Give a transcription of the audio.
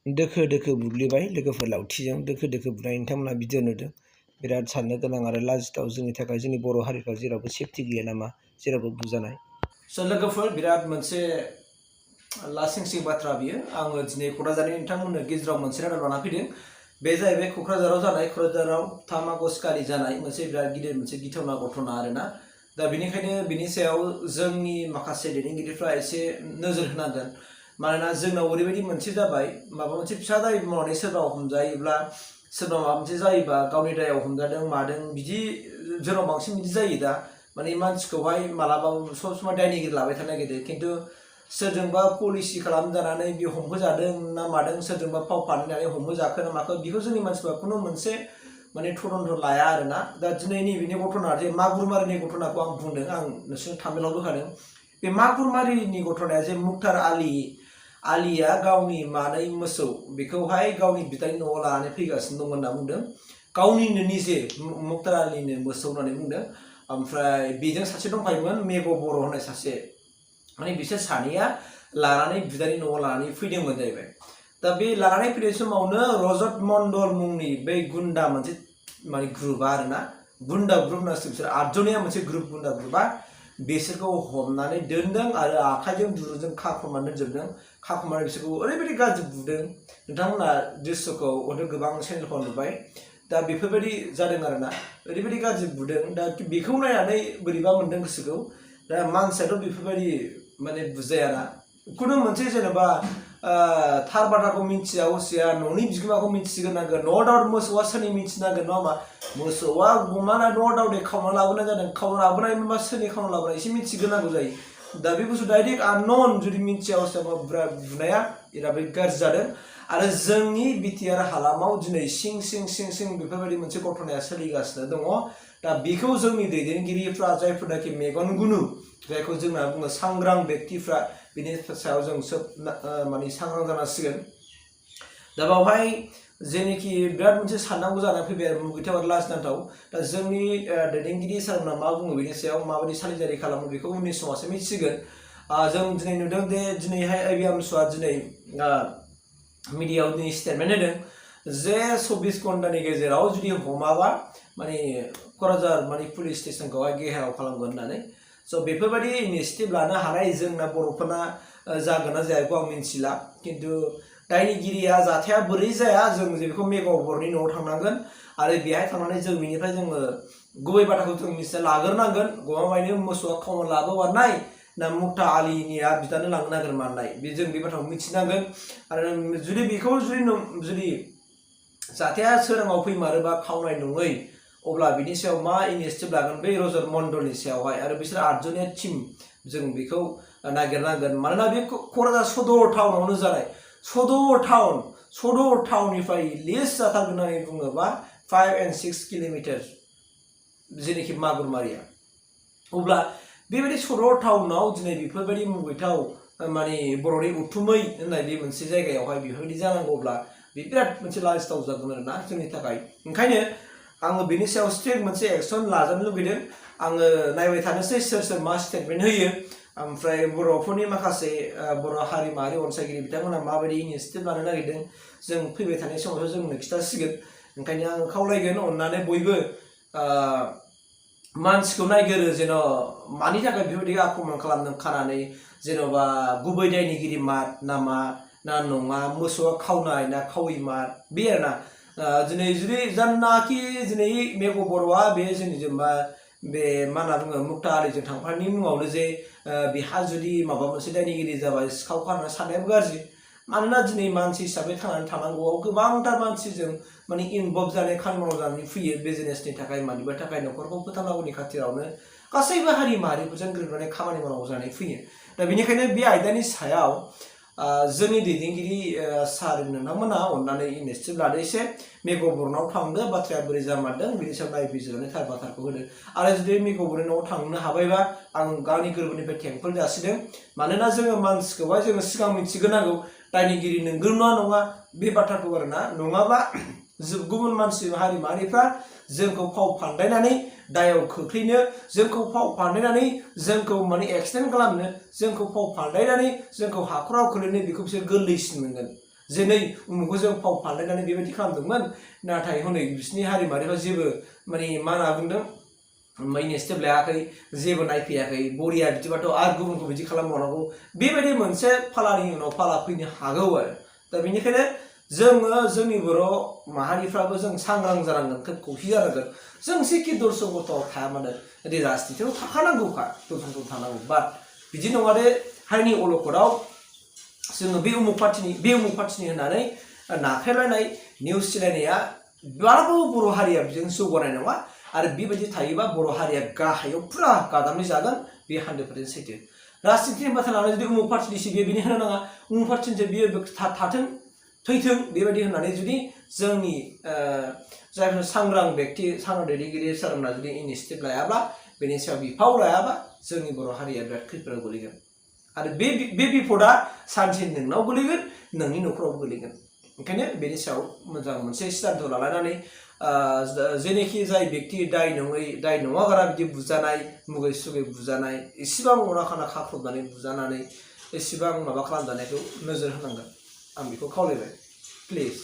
दोखो दोखो बुग्लिबाय लोगोफोर लावथिजों दोखो दोखो बुनाय नोंथांमोना भिडिअ नुदों बिराद साननो गोनां आरो लाजिथाव जोंनि थाखाय जोंनि बर' हारिफ्रा जेरावबो सेफटि गैया नामा जेरावबो बुजानाय स' लोगोफोर बिराद मोनसे लासिंसिं बाथ्रा बियो आङो दिनै क'क्राझारनि नोंथांमोननो गेजेराव मोनसे रादाब लाना फैदों बे जाहैबाय क'क्राझाराव जानाय क'क्राझाराव 3 आगस्ट खालि जानाय मोनसे बिराद गिदिर मोनसे गिथावना घटना आरोना दा बेनिखायनो बिनि सायाव जोंनि माखासे दैदेनगिरिफ्रा एसे नोजोर होनांगोन मानोना जोंनाव ओरैबायदि मोनसे जाबाय माबा मोनसे फिसा दाय मावनानै सोरबा हमजायोब्ला सोरबा माबा मोनसे जायोबा गावनि दायाव हमजादों मादों बिदि जोंनाव बांसिन बिदि जायो दा माने मानसिखौहाय मालाबा सब समाय दायनिगिरि लाबाय थानो नागिरदों खिन्थु सोरजोंबा पलिसि खालामजानानै बे हमहोजादों ना मादों सोरजोंबा फाव फान्दायनानै हमहोजाखो ना माखो बेखौ जोंनि मानसिफ्रा खुनु मोनसे माने थदन्त लाया आरोना दा दिनैनि बिनि घटना जे मागुरमारिनि घटनाखौ आं बुंदों आं नोंसोरनो थामिलाव होखादों बे मागुरमारिनि घटनाया जे मुक्तार आलिया गावनि मानै मोसौ बेखौहाय गावनि बिदानि न'आव लानानै फैगासिनो दं होनना बुंदों गावनिनो निजे मुक्तार आलिनि मोसौ होननानै बुंदों ओमफ्राय बेजों सासे दंफायोमोन मेग' बर' होननाय सासे माने बिसोर सानैया लानानै बिदानि न'आव लानानै फैदोंमोन जाहैबाय दा बे लानानै फैनाय समावनो रजत मण्डल मुंनि बै गुन्दा मोनसे माने ग्रुपआ आरोना गुन्दा ग्रुप होननासो बिसोर 8 जनिया मोनसे ग्रुप गुन्दा ग्रुपआ बिसोरखौ हमनानै दोनदों आरो आखाइजों दुरुंजों खाखुमानानै दोनजोबदों खाखुमानानै बिसोरखौ ओरैबायदि गाज्रि बुदों नोंथांमोना दृश्यखौ गोबां चेनेलफ्राव नुबाय दा बेफोरबायदि जादों आरोना ओरैबायदि गाज्रि बुदों दा बेखौ नायनानै बोरैबा मोनदों गोसोखौ दा मानसियाथ' बेफोरबायदि माने बुजायाना खुनु मोनसे जेनेबा थार बाथ्राखौ मिन्थिया हसिया न'नि बिगोमाखौ मिन्थिग्रोनांगोन न' दाउट मोसौआ सोरनि मिन्थिनांगोन नङा होमबा मोसौआ गुमाना न' दाउटे खावना लाबोनाय जादों खावना लाबोनाय मोनबा सोरनि खावना लाबोनाय एसे मिन्थिग्रोनांगौ जायो दा बे बुस्थु डाइरेक्ट आननन जुदि मिन्थिया हसिया बुनाया बिराद गाज्रि जादों आरो जोंनि बिटिआर हालामाव दिनै सिं बेफोरबायदि मोनसे घटनाया सोलिगासिनो दङ दा बेखौ जोंनि दैदेनगिरिफ्रा जायफोरनाखि मेगन गुनु जायखौ जोंना बुङो सांग्रां व्यक्तिफ्रा बिनि सायाव जों सोब माने सांग्रां जानांसिगोन दा बावहाय जेनोखि बिराद मोनसे साननांगौ जानानै फैबाय आरो मुगैथाव आरो लाजिनांथाव दा जोंनि दैदेनगिरि सारमोना मा बुङो बेनि सायाव माबायदि सालिजारि खालामो बेखौ उननि समावसो मिथिसिगोन जों दिनै नुदों जे दिनैहाय आइबि आमसुआ दिनै मिडियायाव दिनै स्टेटमेन्ट होदों जे 24 घन्टानि गेजेराव जुदि हमाबा माने क'क्राझार माने पुलिस स्टेशनखौहाय गेहेराव खालामगोन होननानै स' बेफोरबायदि इनिसिएटिभ लानो हानाय जोंना बर'फोरना जागोन ना जायाखौ आं मिन्थिला खिन्थु दायनिगिरिया जाथाया बोरै जाया जों जे बेखौ मेग' बर'नि न'आव थांनांगोन आरो बेहाय थांनानै जों बेनिफ्राय जोङो गुबै बाथ्राखौ जों मिथिना लाग्रोनांगोन गमामायैनो मोसौआ खावना लाबोबानाय ना मुक्ता आलिनिया बिदानो लांनो नागिरमारनाय बे जों बे बाथ्राखौ मिथिनांगोन आरो जुदि बेखौ जुदि जाथाया सोराङाव फैमारोबा खावनाय नङै अब्ला बिनि सायाव मा इनिसिएटिभ लागोन बै रजत मण्डलनि सायावहाय आरो बिसोर 8 जनिया टीम जों बेखौ नागिरनांगोन मानोना बे क'क्राझार सदर टाउनावनो जानाय सदर टाउननिफ्राय लिस्ट जाथारगोन होननानै बुङोबा 5 and 6 किल'मिटार जेनोखि मागुरमारिया अब्ला बेबायदि सदर टाउनाव दिनै बेफोरबायदि मुगैथाव माने बर'नि उथुमै होननाय बे मोनसे जायगायावहाय बेफोरबायदि जानांगौब्ला बे बिराद मोनसे लाजिथाव जागोन आरोना जोंनि थाखाय ओंखायनो आङो बेनि सायाव स्ट्रिक्ट मोनसे एक्सन लाजानो लुबैदों आङो नायबाय थानोसै सोर मा स्टेटमेन्ट होयो ओमफ्राय बर'फोरनि माखासे बर' हारि माहारि अनसायगिरि बिथांमोना माबायदि इनिसिएटिभ लानो नागिरदों जों फैबाय थानाय समावसो जोंनो खिथासिगोन ओंखायनो आङो खावलायगोन अननानै बयबो मानसिखौ नायगोरो जेन' मानि थाखाय बेबायदि आक्रमण खालामदों खानानै जेन'बा गुबै दायनिगिरि मार ना मा ना नङा मोसौआ खावनाय ना खावै मार बे आरोना दिनै जुदि जानाखि दिनै मेग' बर'आ बे जोंनि जेनेबा बे मा होनना बुङो मुक्ता आलिजों थांफानायनि मुङावनो जे बेहा जुदि माबा मोनसे दायनिगिरि जाबाय सिखाव खारना साननायाबो गाज्रि मानोना दिनै मानसि हिसाबै थांनानै थानांगौआव गोबांथार मानसिजों माने इनभल्भ जानाय खामानि मावनांगौ जानानै फैयो बिजनेसनि थाखाय मानिबा थाखाय न'खरखौ फोथांनांगौनि खाथिरावनो गासैबो हारि माहारिफोरजों गोरोबनानै खामानि मावनांगौ जानानै फैयो दा बेनिखायनो बे आयदानि सायाव जोंनि दैदेनगिरि सार नोंथांमोना अननानै इनिसिएटिभ लादो एसे मेग' बर'नाव थांदो बाथ्राया बोरै जामारदों बेनि सायाव नायबिजिरनानै थार बाथ्राखौ होदो आरो जुदि मेग' बर'नि न'आव थांनो हाबायबा आं गावनि गोरबोनिफ्राय थेंकफुल जासिदों मानोना जोङो मानसिखौहाय जोङो सिगां मिथिग्रोनांगौ दायनिगिरि नंगौ नङा बे बाथ्राखौ आरोना नङाबा गुबुन मानसि हारि माहारिफ्रा जोंखौ फाव फान्दायनानै दायाव खोख्लैनो जोंखौ फाव फान्दायनानै जोंखौ माने एक्सटेन्ड खालामनो जोंखौ फाव फान्दायनानै जोंखौ हाखराव खोलैनो बेखौ बिसोर गोरलैसिन मोनगोन जे नै उमुखौ जों फाव फान्दायनानै बेबायदि खालामदोंमोन नाथाय हनै बिसोरनि हारिमारिफ्रा जेबो माने मा होनना बुंदों मैनि स्टेप लायाखै जेबो नायफैयाखै बरिया बिदिबाथ' आरो गुबुनखौ बिदि खालामबावनांगौ बेबायदि मोनसे फालानि उनाव फाला फैनो हागौ आरो दा बेनिखायनो जोङो जोंनि बर' माहारिफ्राबो जों सांग्रां जानांगोन खोब खौसे जानांगोन जों जेखि दर्शक गथ'आव थाया मानो दे राजनितियाव थाखानांगौखा दर्शक थानांगौ बाट बिदि नङा दे हारिनि अलखदाव जोङो बे उमुक पार्टिनि होननानै नाख्रेबलायनाय निउस चिलायनाया मालाबाबो बर' हारिया बिजों जौगानाय नङा आरो बेबायदि थायोबा बर' हारिया गाहायाव पुरा गादामनाय जागोन बे 100% सैथो राजनितिनि बाथ्रा लानानै जुदि उमुक पार्टिनिसो बियो बिनि होनो नाङा उमुक पार्टिनिसो बियो थाथों थैथों बेबायदि होननानै जुदि जोंनि जायफोर सांग्रां बेक्ति सांग्रां दैदेनगिरि सोरमोना जुदि इनिसियेटिभ लायाब्ला बेनि सायाव बिफाव लायाबा जोंनि बर' हारिया बिराद खैफोदाव गोलैगोन आरो बे बिपदा सानसे नोंनाव गोलैगोन नोंनि न'खराव गोलैगोन ओंखायनो बेनि सायाव मोजां मोनसे सिद्धान्त लालायनानै जेनेखि जाय बेक्ति दाय नङा गारा बिदि बुजानाय मुगै सुगै बुजानाय एसेबां अना खाना खाख्रबनानै बुजानानै एसेबां माबा खालामजानायखौ नोजोर होनांगोन आं बेखौ खावलायबाय प्लिज